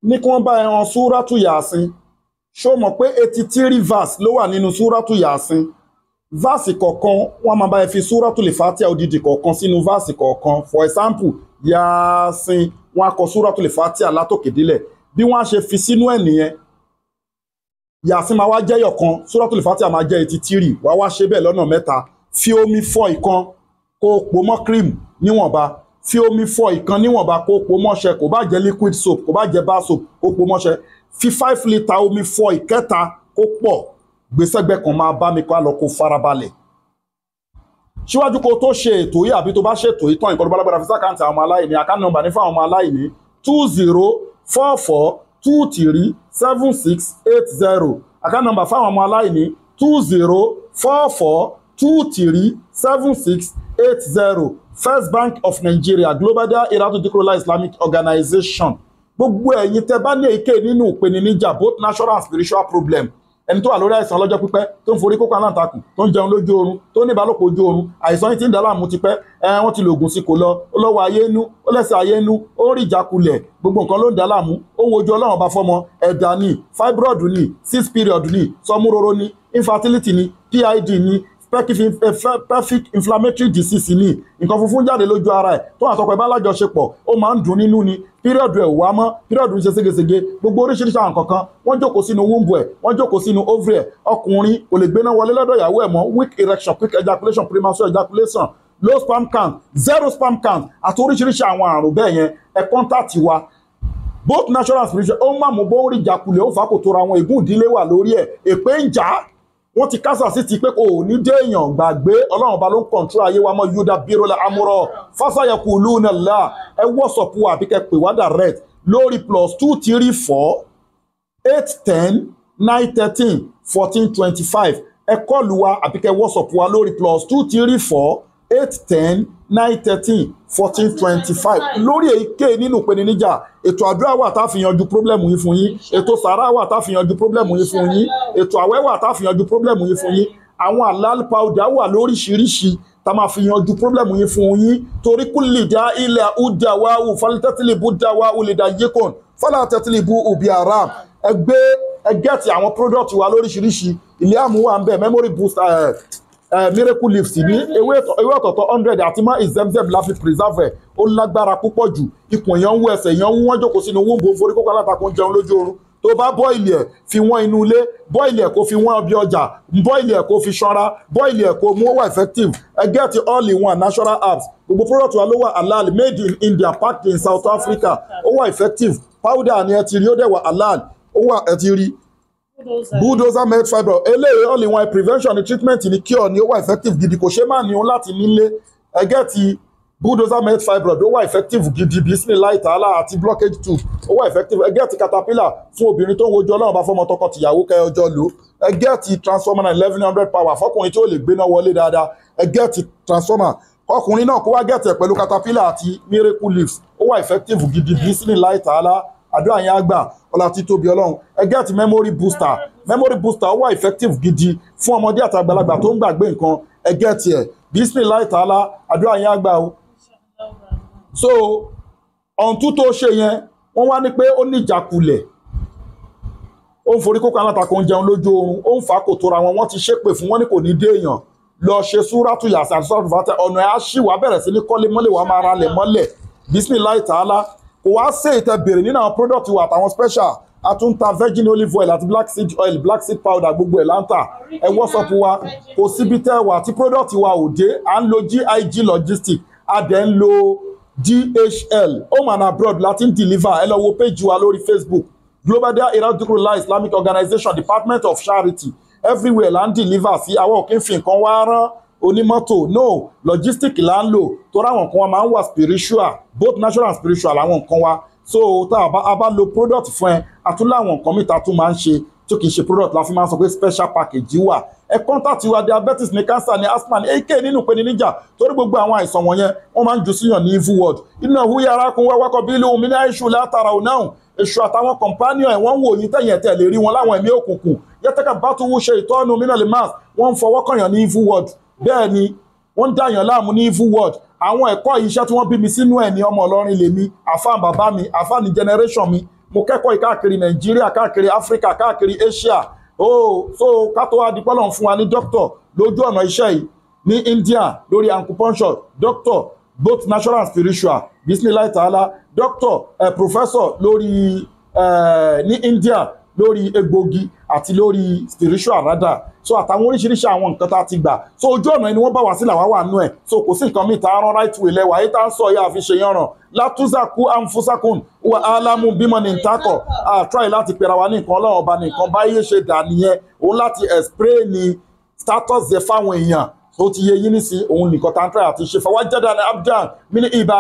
Ní kí wọ́n bá ẹ han súrátù Yàsín. Ṣó mọ̀ pé 83 verse ló wà nínú súrátù Yàsín? Verse kọ̀ọ̀kan wọ́n máa bá ẹ fi súrátù lè Fátíà odidi kọ̀ọ̀kan sínú verse kọ̀ọ̀kan. For example, Yàsín, wọ́n á kọ súrátù lè Fátíà látòkè délẹ̀. Bí wọ́n á ṣe fi sínú ẹ̀ nìyẹn. Yàsín máa wá jẹ́yọ̀ kan, súrátù lè Fátíà máa jẹ́ 83. Wàá wá ṣe bẹ́ẹ̀ lọ́nà mẹ́ta. Fi omi fọ ìkan, kó o pò mọ́ cream níwọ̀nba. Fi omi fọ ìkan níwọ̀nba, kó o pò mọ́ṣẹ. Kò bá jẹ́ liquid soap, kò bá jẹ́ bar soap, kó o pò mọ́ṣẹ. Fi 5 litre omi fọ ìkẹta kó pọ̀. Gbèsègbè kan máa bá mi kó lọ, kó farabalẹ̀. Síwájú kó tó ṣe ètò yìí àbí tó bá ṣètò yìí tán, ìkọlù balagbada fi sákàǹtì àwọn ọmọ aláìní. Account number ní fún àwọn ọmọ aláìní 2044237680. Account number fún àwọn ọmọ aláìní 2044237680. First Bank of Nigeria, Global Dahiratu Dhikrlahi Islamic Organization. Gbogbo ẹ̀yin tẹ́ bá ní èké nínú ìpèníjà, both natural and spiritual problem, ẹni tó wà lórí àìsàn ọlọ́jọ́ pípẹ́, tó ń forí kókó aláǹtakùn, tó ń jẹun lójú oorun, tó ní ìbálòpọ̀ ojú oorun, àìsàn yìí ti ń dà láàmú tipẹ́, wọ́n ti lo oògùn sí kò lọ, ó lọ́wọ́ ayé nú, ó lẹ́sẹ̀ ayé nú, ó ń rí ìjákulẹ̀, gbogbo nǹkan ló ń dà láàmú, ó ń wojú Ọlọ́run ọba fọ́mọ, ẹ̀dà ni, fibroid ni, cyst period ni, sọmúroro ni, infertility ni, PID ni, pelvic inflammatory disease ni, nǹkan funfun jáde lójú ara ẹ̀, tó àtọkọ ẹ̀ bá lájọṣepọ̀, ó máa ń dùn nínú ni, period ẹ̀ wá mọ́, period ń ṣe ségesège, gbogbo oríṣiríṣi àwọn kankan, wọ́n jókòó sínú womb ẹ̀, wọ́n jókòó sínú ovary ẹ̀, ọkùnrin kò lè gbéná wọlé lọ́dọ̀ ìyàwó ẹ̀ mọ́, weak erection, quick ejaculation, premature ejaculation, low sperm count, zero sperm count, àti oríṣiríṣi àwọn àrùn bẹ́ẹ̀ yẹn, ẹ contact wa. Both natural and spiritual, ó má mú bó ń rí ìjákulẹ̀, ó fà kò tóra àwọn ègún ìdílé wà lórí ẹ̀, èpè ń jà á. Wọ́n ti kásà sí ti pé kò ní dé èèyàn gbàgbé, Ọlọ́run ọba ló ń kọ̀ǹtúrà ayé wa mọ́. Yúdà bírólà amúrọ̀ fásayẹ̀kù lúnàlá. Ẹ WhatsApp wa àbí kẹ́ pè wá direct lórí +234 810 913 1425. Ẹ call wa àbí kẹ́ WhatsApp wa lórí +234 810 913 1425 lórí èyíkéyìí nínú ìpèníjà. Ètò àdúrà wà tá a fi yanjú problem yín fún yín, ètò sàrà wà tá a fi yanjú problem yín fún yín, ètò àwẹ̀ wà tá a fi yanjú problem yín fún yín. Àwọn halal powder wà lóríṣiríṣi tá a máa fi yanjú problem yín fún yín. Torí kúlì dá ilẹ̀ udawahu falitẹ́tìlìbù dáwà olèdà yékòn fọlátẹ́tìlìbù òbí haram. Ẹgbẹ́ ẹgẹ́tì àwọn product wa lóríṣiríṣi. Ilé àmú wà ń bẹ̀, memory booster, miracle leaves ní ewé ọ̀tọ̀ọ̀tọ̀ 100 àti mọ́ ìzẹ́mzẹ́m la fi preserve ẹ̀. Ó lágbára púpọ̀ jù. Ikùn èèyàn ń wú, ẹsẹ̀ èèyàn ń wú, wọ́n jókòó sínú womb, forí kókó alátakò, ń jẹun lójú oorun. Tó bá boil ẹ̀, fi wọ́n inú ilé, boil ẹ̀ kó fi wọ́n bí ọjà, boil ẹ̀ kó fi ṣanra, boil ẹ̀ kó mú, ó wà effective. Ẹ get all in one natural herbs. Gbogbo product wa ló wà halal, made in India, packed in South Africa. Ó wà effective. Powder ni ẹ ti rí, ó dẹ̀ wà halal, ó wà, ẹ ti rí bulldozer melt fibroid. Eléyìí all in one prevention ni, treatment ni, cure ni. Ó wà effective gidi, kò ṣe má ní òun láti nílé. Ẹ get bulldozer melt fibroid, ó wà effective gidi, bisimilahi ta'ala, àti blockage tube, ó wà effective. Ẹ get caterpillar fún obìnrin tó ń wojú Ọlọ́run bá fọmọ, tọkọ tìyàwó kẹ ọjọ́ lò. Ẹ get transformer 1100 power fọkùnrin tí ó lè gbéná wọlé dáadáa. Ẹ get transformer, ọkùnrin náà kó wá get ẹ̀ pẹ̀lú caterpillar àti miracle leaves. Ó wà effective gidi, bisimilahi ta'ala. Àdúrà yẹn á gbà, ọlá títóbi Ọlọ́run. Ẹ get memory booster. Memory booster, ó wà effective gidi fún ọmọdé àtàgbàlagbà tó ń gbàgbé nǹkan. Ẹ get ẹ̀, bisimilahi ta'ala. Àdúrà yẹn á gbà o. So ọ̀ǹtú tó ṣe yẹn, wọ́n wá ní pé ó ní ìjákulẹ̀, ó ń forí kókó alátakò, ń jẹun lójú oorun, ó ń fà á kò tóra wọn, wọ́n ti ṣépè fún wọn ní kò ní dé èèyàn. Lọ ṣe súrátù Yàsín àti súrátù Fátíhà, ọ̀nà ẹ̀ á ṣì wá, bẹ̀rẹ̀ sí ní kọ́lé mọ́lẹ̀, wàá máa ra lẹ̀ mọ́lẹ̀, bisimilahi ta'ala. Kò wá sí ìtẹ̀ bèrè nínú àwọn product wa àtàwọn special. A tún ta virgin olive oil àti black seed oil, black seed powder, gbogbo ẹ̀ láǹtà. Ẹ WhatsApp wa. Kò síbi tẹ́ wà tí product wa ò dé. À ń lo GIG Logistics, a dẹ̀ ń lo DHL. Home and abroad láti ń deliver. Ẹ lọ wo page wa lórí Facebook, Global Dahiratu Dhikrlahi Islamic Organization, Department of Charity. Everywhere là ń deliver sí. Àwọn ò kí ń fi nǹkan wá rán onímọ́tò, no logistic là ń lò, torí àwọn nǹkan wa máa ń wà spiritual, both natural and spiritual àwọn nǹkan wa. So tá a bá lo product fún ẹ, àtúnlẹ̀ àwọn nǹkan mìta tún máa ń ṣe tí kì í ṣe product la fi máa ń sọ pé special package wà. Ẹ contact wa. Diabetes ní, cancer ní, asthma ní, èké nínú ìpèníjà, torí gbogbo àwọn àìsàn wọ̀nyẹn, wọ́n máa ń jù síyàn ní evil world. Iná hu yàrá kun wá wákọ̀ bí ìlú omi ní àìṣù látara ònáhùn. Èṣù àtàwọn companion ẹ̀, wọ́n ń wò yín tẹ̀yìn ẹ̀tẹ̀ lè rí wọn láwọn ẹ̀mí òkùnkùn yẹ́tẹ́ka bá tún wú ṣe ìtọ́nu mí náà lè máa wọ́n ń fọwọ́ kànyàn ní evil world. Bẹ́ẹ̀ ni wọ́n ń dàyàn láàmú ní evil world. Àwọn ẹ̀kọ́ iṣẹ́ tí wọ́n bí mi sínú ẹ̀ ní ọmọ Ọlọ́rin lèmi, àfáà bàbá mi, àfáà ní generation mi. Mo kẹ́kọ̀ọ́ yìí káàkiri Nàìjíríà, káàkiri Áfíríkà, káàkiri Asia. Oh, so ká tó wá di pọ́lọ̀ fún wa ní doctor lójú ọ̀nà iṣẹ́ yìí ní India lórí acupuncture, doctor both natural and spiritual, bismillah ta'ala, doctor, professor lórí ní India lórí egbògi àti lórí spiritual rada. So àtàwọn oríṣiríṣi àwọn nǹkan tá a ti gbà. So ojú ọ̀nà ẹni wọ́n bá wá sí làwa wà nú ẹ̀. So kò sí nǹkan míì tá a rán right way lẹ́wà ayé tá a ń sọ yá àfi ṣe yanràn. Látúnṣàkú ànfúnṣàkùn wà álámù bímọ ní ntakọ̀. A try láti pera wa ní nǹkan Ọlọ́run ọba nìkan báyé ṣe dà nìyẹn. Òun láti explain ní status yẹ fáwọn èèyàn. Ó ti yé yín nísìn òun nìkan tá a ń try àti ṣe. Fọwọ́ jẹ́dá ní Abdan mí ní ibà.